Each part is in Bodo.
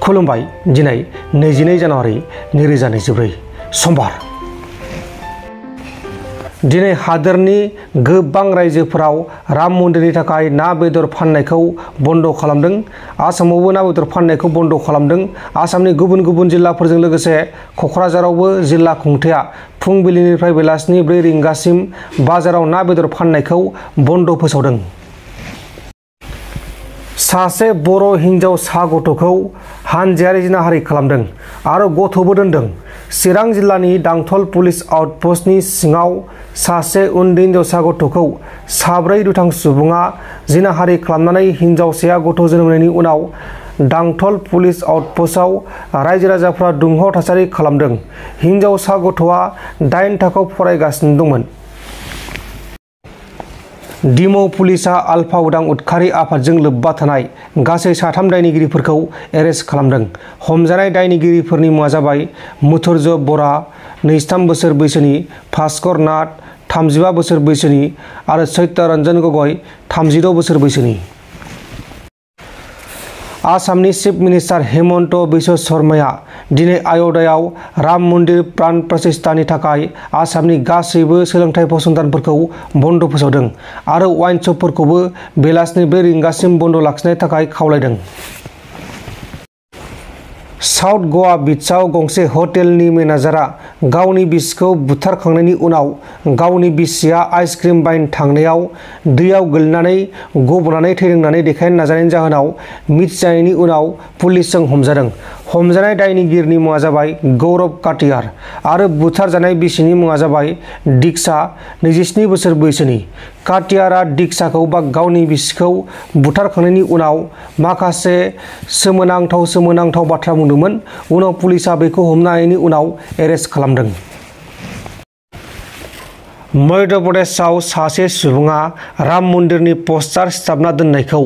खुलुमबाय दिनै 22 जानुवारि 2024 समबार दिनै हादोरनि गोबां रायजोफोराव राम मन्दिरनि थाखाय ना बेदर फाननायखौ बन्द खालामदों। आसामावबो ना बेदर फाननायखौ बन्द खालामदों। आसामनि गुबुन गुबुन जिल्लाफोरजों लोगोसे क'क्राझारावबो जिल्ला खुंथाया फुंबिलिनिफ्राय बेलासिनि 4 रिंगासिम बाजाराव ना बेदर फाननायखौ बन्द फोसावदों। सासे बर' हिन्जावसा गथ'खौ हानजायारि जिनाहारि खालामदों आरो गथ'बो दोनदों। चिरां जिल्लानि दांथल पुलिस आउटपस्टनि सिङाव सासे उन्दै हिन्जावसा गथ'खौ 4 दुथां सुबुङा जिनाहारि खालामनानै हिन्जावसाया गथ' जोनोम होनायनि उनाव दांथल पुलिस आउटपस्टआव रायजो राजाफ्रा दुंहाव थासारि खालामदों। हिन्जावसा गथ'आ 8 थाखोआव फरायगासिनो दंमोन। डिमौ पुलिसआ आलफा उदां उदखारि आफादजों लोब्बा थानाय गासै 3 दायनिगिरिफोरखौ एरेस्ट खालामदों। हमजानाय दायनिगिरिफोरनि मुङा जाबाय मुथुर्ज बरा 23 बोसोर बैसोनि, भास्कर नाथ 35 बोसोर बैसोनि आरो सत्य रंजन गगৈ 36 बोसोर बैसोनि। आसामनि चिफ मिनिस्टार हेमन्त बिश्व शर्माया दिनै अयोध्यायाव राम मन्दिर प्राण प्रतिष्ठानि थाखाय आसामनि गासैबो सोलोंथाइ फसंथानफोरखौ बन्द फोसावदों आरो वाइन शपफोरखौबो बेलासिनि 4 रिंगासिम बन्द लाखिनो थाखाय खावलायदों। साउथ गवा बीचआव गंसे हटेलनि मेनेजारआ गावनि बिसिखौ बुथारखांनायनि उनाव गावनि बिसिया आइसक्रिम बायनो थांनायाव दैयाव गोलैनानै गबनानै थैदों होननानै देखायनो नाजानायनि जाहोनाव मिथिजानायनि उनाव पुलिसजों हमजादों। हमजानाय दायनिगिरिनि मुङा जाबाय गौरव काटियार आरो बुथारजानाय बिसिनि मुङा जाबाय दीक्षा 27 बोसोर बैसोनि। काटियारआ दीक्षाखौ गावनि बिसिखौ बुथारखांनायनि उनाव माखासे सोमोनांथाव बाथ्रा बुंदोंमोन। उनाव पुलिसआ बेखौ हमनायनि उनाव एरेस्ट खालामदों। मध्य प्रदेशआव सासे सुबुङा राम मन्दिरनि पस्टार सिथाबना दोननायखौ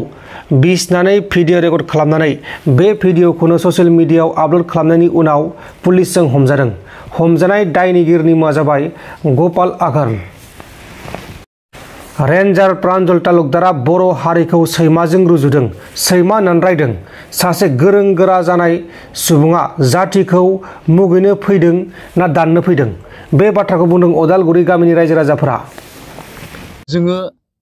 बिसिनानै भिडिअ रेकर्ड खालामनानै बे भिडिअखौनो ससियेल मिडियायाव आपल'ड खालामनायनि उनाव पुलिसजों हमजादों। हमजानाय दायनिगिरिनि मुङा जाबाय गपाल आगार। रेन्जार प्रान्जल तालुकदारा बर' हारिखौ सैमाजों रुजुदों, सैमा होननानै रायदों। सासे गोरों गोरा जानाय सुबुङा जातिखौ मुगैनो फैदों ना दाननो फैदों? बे बाथ्राखौ बुंदों अदालगुरि गामिनि रायजो राजाफोरा। जोङो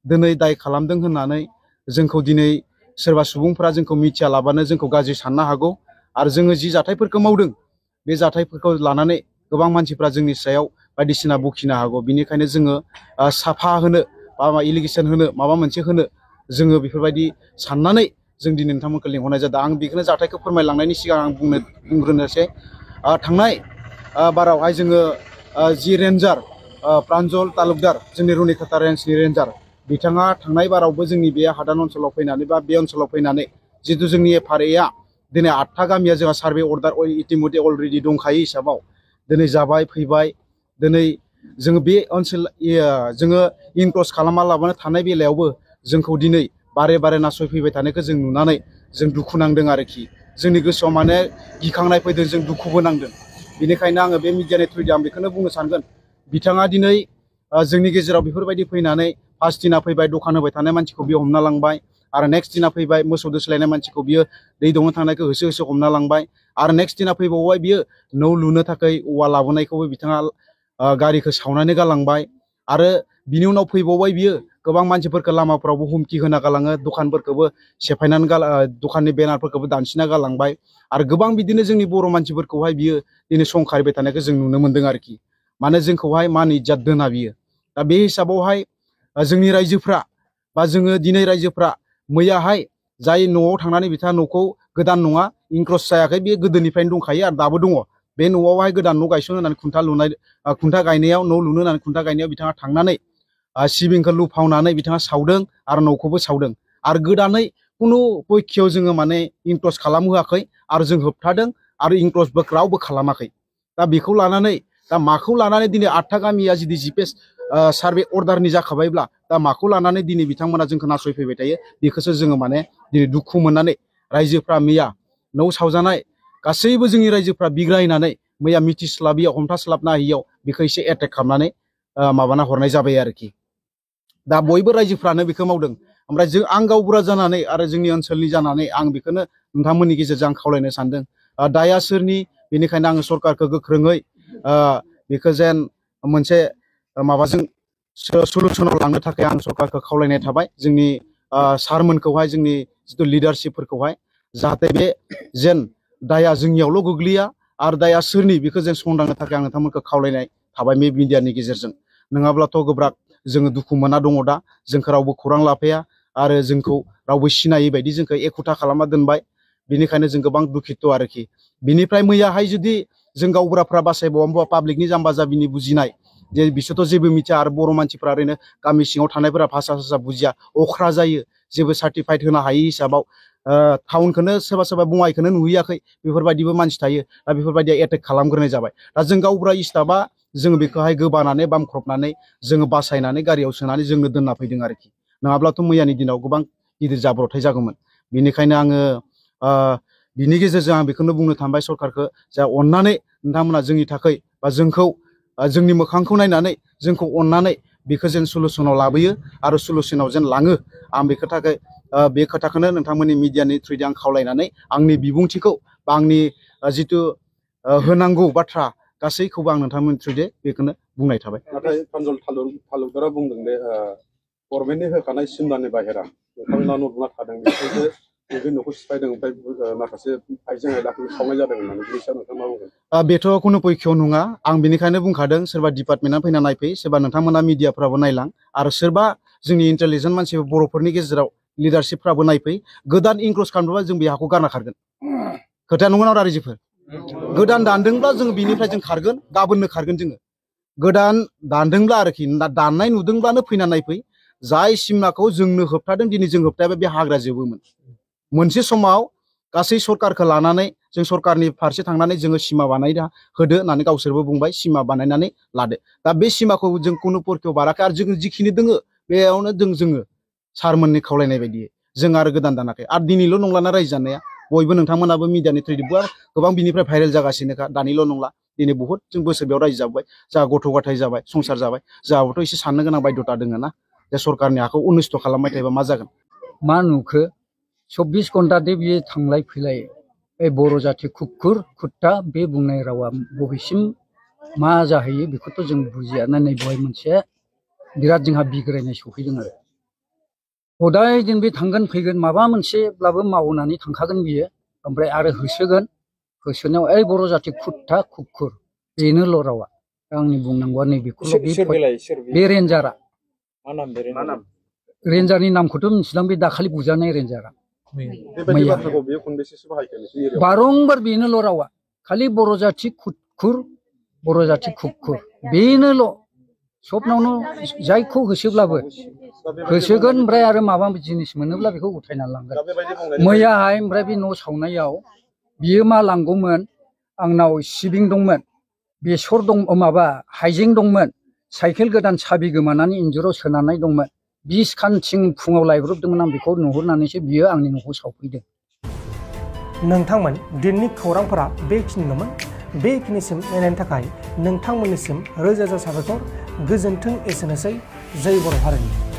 दिनै दाय खालामदों होननानै जोंखौ दिनै सोरबा सुबुंफोरा जोंखौ मिथियालाबानो जोंखौ गाज्रि साननो हागौ आरो जोङो जि जाथायफोरखौ मावदों बे जाथायफोरखौ लानानै गोबां मानसिफ्रा जोंनि सायाव बायदिसिना बखिनो हागौ। बिनिखायनो जोङो साफा होनो बा इलिगेसन होनो माबा मोनसे होनो जोङो बेफोरबायदि साननानै जों दिनै नोंथांमोनखौ लिंहरनाय जादों। आं बेखौनो जाथायखौ फोरमायलांनायनि सिगां आं बुंग्रोनोसै। थांनाय बारावहाय जोङो जि रेन्जार प्रान्जल तालुकदार जोंनि रुनिकाटा रेन्जनि रेन्जार बिथाङा थांनाय बारावबो जोंनि बे हादान ओनसोलाव फैनानै बा बे ओनसोलाव फैनानै जितु जोंनि एफआरएआ दिनै 8था गामिया जोंहा सार्भे अर्डार इतिमध्य अलरेडि दंखायो हिसाबाव दिनै जाबाय फैबाय। दिनै जोङो बे ओनसोल जोङो इनक्ल'ज खालामालाबानो थानाय बेलायावबो जोंखौ दिनै बारे बारे नासयफैबाय थानायखौ जों नुनानै जों दुखु नांदों आरोखि। जोंनि गोसोआव माने गिखांनाय फैदों, जों दुखुबो नांदों। बेनिखायनो आङो बे मिडियानि थ्रुयै आं बेखौनो बुंनो सानगोन, बिथाङा दिनै जोंनि गेजेराव बेफोरबायदि फैनानै फार्स्ट दिना फैबाय दखान होबाय थानाय मानसिखौ बियो हमना लांबाय आरो नेक्स्ट दिना फैबाय मोसौ दोस्लायनाय मानसिखौ बियो दै दौनो थांनायखौ होसो होसो हमना लांबाय आरो नेक्स्ट दिना फैबावबाय बियो न' लुनो थाखाय औवा लाबोनायखौबो बिथाङा गारिखौ सावनानै गालांबाय आरो बिनि उनाव फैबावबाय बियो गोबां मानसिफोरखौ लामाफ्रावबो हुमखि होना गालाङो, दखानफोरखौबो सेफायनानै दखाननि बेनारफोरखौबो दानसिना गालांबाय आरो गोबां बिदिनो जोंनि बर' मानसिफोरखौहाय बियो दिनै संखारिबाय थानायखौ जों नुनो मोन्दों आरोखि। माने जोंखौहाय मान इज्जत दोना बियो। दा बे हिसाबावहाय जोंनि रायजोफ्रा बा जोङो दिनै रायजोफ्रा मैयाहाय जाय न'आव थांनानै बिथाङा न'खौ गोदान नङा इनक्ल'ज जायाखै, बे गोदोनिफ्रायनो दंखायो आरो दाबो दङ। बे न'आवहाय गोदान न' गायसननो होननानै खुन्था गायनायाव न' लुनो होननानै खुन्था गायनायाव बिथाङा थांनानै सिबिंखौ लुफावनानै बिथाङा सावदों आरो न'खौबो सावदों आरो गोदानै खुनु पक्षआव जोङो माने इनक्ल'ज खालामहोआखै आरो जों होबथादों आरो इनक्ल'जबो रावबो खालामाखै। दा बेखौ लानानै दा माखौ लानानै दिनै 8था गामिया जुदि जिपिएस सार्भे अर्डारनि जाखाबायब्ला दा माखौ लानानै दिनै बिथांमोना जोंखौ नासयफैबाय थायो बेखौसो जोङो माने दिनै दुखु मोननानै रायजोफ्रा मैया न' सावजानाय गासैबो जोंनि रायजोफ्रा बिग्रायनानै मैया मिथिस्लाबियाव हमथास्लाबनो हायियाव बेखौ एसे एटेक खालामनानै माबाना हरनाय जाबाय आरोखि। दा बयबो रायजोफ्रानो बेखौ मावदों। ओमफ्राय आं गावबुरा जानानै आरो जोंनि ओनसोलनि जानानै आं बेखौनो नोंथांमोननि गेजेरजों आं खावलायनो सानदों दाया सोरनि बेनिखायनो आङो सरकारखौ गोख्रोङै बेखौ जेन मोनसे माबाजों सलुसनाव लांनो थाखाय आं सरकारखौ खावलायनाय थाबाय जोंनि सारमोनखौहाय जोंनि जिथु लिडारशिपफोरखौहाय जाहाथे बे जेन दाया जोंनियावल' गोग्लैया आरो दाया सोरनि बेखौ जेन संदांनो थाखाय आं नोंथांमोनखौ खावलायनाय थाबाय बे मिडियानि गेजेरजों नङाब्लाथ' गोब्राब जोङो दुखु मोना दङ दा जोंखौ रावबो खौरां लाफाया आरो जोंखौ रावबो सिनायै बायदि जोंखौ एखुथा खालामना दोनबाय बेनिखायनो जों गोबां दुखित आरोखि बिनिफ्राय मैयाहाय जुदि जों गावबुराफ्रा बासायबावा पाब्लिकनि जाम्बा जाबिनि बुजिनाय जे बिसोरथ' जेबो मिथिया आरो बर' मानसिफ्रा ओरैनो गामि सिङाव थानायफोरा भाषा सासा बुजिया अख्रा जायो जेबो सार्टिफाइड होनो हायि हिसाबाव टाउनखौनो सोरबा सोरबा बङाइखौनो नुहैयाखै बेफोरबायदिबो मानसि थायो दा बेफोरबायदिया एटेक खालामग्रोनाय जाबाय दा जों गावबुरा स्टाफआ जोङो बेखौहाय गोबानानै बामख्रबनानै जोङो बासायनानै गारियाव सोनानै जोंनो दोनना फैदों आरोखि नङाब्लाथ' मैयानि दिनाव गोबां गिदिर जाब्रबथाय जागौमोन बेनिखायनो आङो बिनि गेजेरजों आं बेखौनो बुंनो थांबाय सरकारखौ जा अननानै नोंथांमोना जोंनि थाखाय बा जोंखौ जोंनि मोखांखौ नायनानै जोंखौ अननानै बेखौ जेन सलुसनाव लाबोयो आरो सलुसनाव जेन लाङो आं बे खोथाखौनो नोंथांमोननि मिडियानि थ्रुयै आं खावलायनानै आंनि बिबुंथिखौ बा आंनि जिथु होनांगौ बाथ्रा गासैखौबो आं नोंथांमोननि थ्रुयै बेखौनो बुंनाय थाबाय नाथाय प्रान्जल तालुकदारा बुंदों दे गभर्नमेन्टनि होखानाय सिमनानि बाहेरा नोंथांमोना न' लुना थादों बेनिखायनो बे न'खौ सिफायदों ओमफ्राय माखासे आइजें आइलाखौ सावनाय जादों होननानै बिनि सायाव नोंथाङा मा बुंगोन बेथ' खुनु पक्षआव नङा आं बेनिखायनो बुंखादों सोरबा डिपार्टमेन्टआ फैना नायफै सोरबा नोंथांमोना मिडियाफ्राबो नायलां आरो सोरबा जोंनि इन्टेलिजेन्ट मानसि बर'फोरनि गेजेराव लिडारशिपफ्राबो नायफै गोदान इनक्ल'ज खालामोबा जों बे हाखौ गारना खारगोन खोथाया नंगौना रायजोफोर गोदान दानदोंब्ला जों बिनिफ्राय जों खारगोन गाबोननो खारगोन जोङो गोदान दानदोंब्ला आरोखि दाननाय नुदोंब्लानो फैना नायफै जाय सिमनाखौ जोंनो होबथादों दिनै जों होबथायाबा बे हाग्रा जोबोमोन मोनसे समाव गासै सरकारखौ लानानै जों सरकारनि फारसे थांनानै जोङो सिमा बानायना होदो होननानै गावसोरबो बुंबाय सिमा बानायनानै लादो दा बे सिमाखौ जों खुनु परखियाव बाराखै आरो जों जिखिनि दोङो बेयावनो जोङो सारमोननि खावलायनाय बायदियै जों आरो गोदान दानाखै आरो दिनैल' नंलाना रायजो जानाया बयबो नोंथांमोनाबो मिडियानि थ्रुयै गोबां बिनिफ्राय भाइरेल जागासिनोखा दानिल' नंला दिनै बहुद जों बोसोर बेयाव रायजो जाबोबाय जोंहा गथ' गथाय जाबाय संसार जाबाय जोंहाबोथ' एसे साननो गोनां बायध'था दङ ना जे सरकारनि हाखौ अनिस्थ' खालामबाय थायोबा मा जागोन मा नुखो 24 घन्टा दे बियो थांलाय फैलाय बे बर' जाथि खुखुर खुट्टा बे बुंनाय रावा बबेसिम मा जाहैयो बेखौथ' जों बुजिया ना नै बेवहाय मोनसे बिराद जोंहा बिग्रायनाय सफैदों आरो हदाय जों बे थांगोन फैगोन माबा मोनसेब्लाबो मावनानै थांखागोन बियो ओमफ्राय आरो होसोनायाव ओइ बर' जाथि खुट्टा खुखुर बेनोल' रावा आंनि बुंनांगौआ नैबेखौल' बे रेन्जारा मा नाम रेन्जारनि नामखौथ' मिथिलां बे दाखालि बुजानाय रेन्जारा बारंबार बेनोल' रावा खालि बर' जाथि खुखुर बेनोल' सबनावनो जायखौ होसोब्लाबो होसोगोन ओमफ्राय आरो माबा जिनिस मोनोब्ला बेखौ उथायना लांगोन मैयाहाय ओमफ्राय बे न' सावनायाव बियो मा लांगौमोन आंनाव सिबिं दंमोन बेसर दं माबा हाइजें दंमोन साइकेल गोदान साबि गोमानानै इन्जुराव सोनानै दंमोन 20 खानथिं फुङाव लायब्रबदोंमोन आं बेखौ नुहुरनानैसो बियो आंनि न'खौ सावफैदों नोंथांमोन दिनैनि खौरांफोरा बेखिनिल'मोन बेखिनिसिम नायनायनि थाखाय नोंथांमोननिसिम रोजा रोजा साबायखर गोजोन्थों एसेनोसै जय बर' हारिनि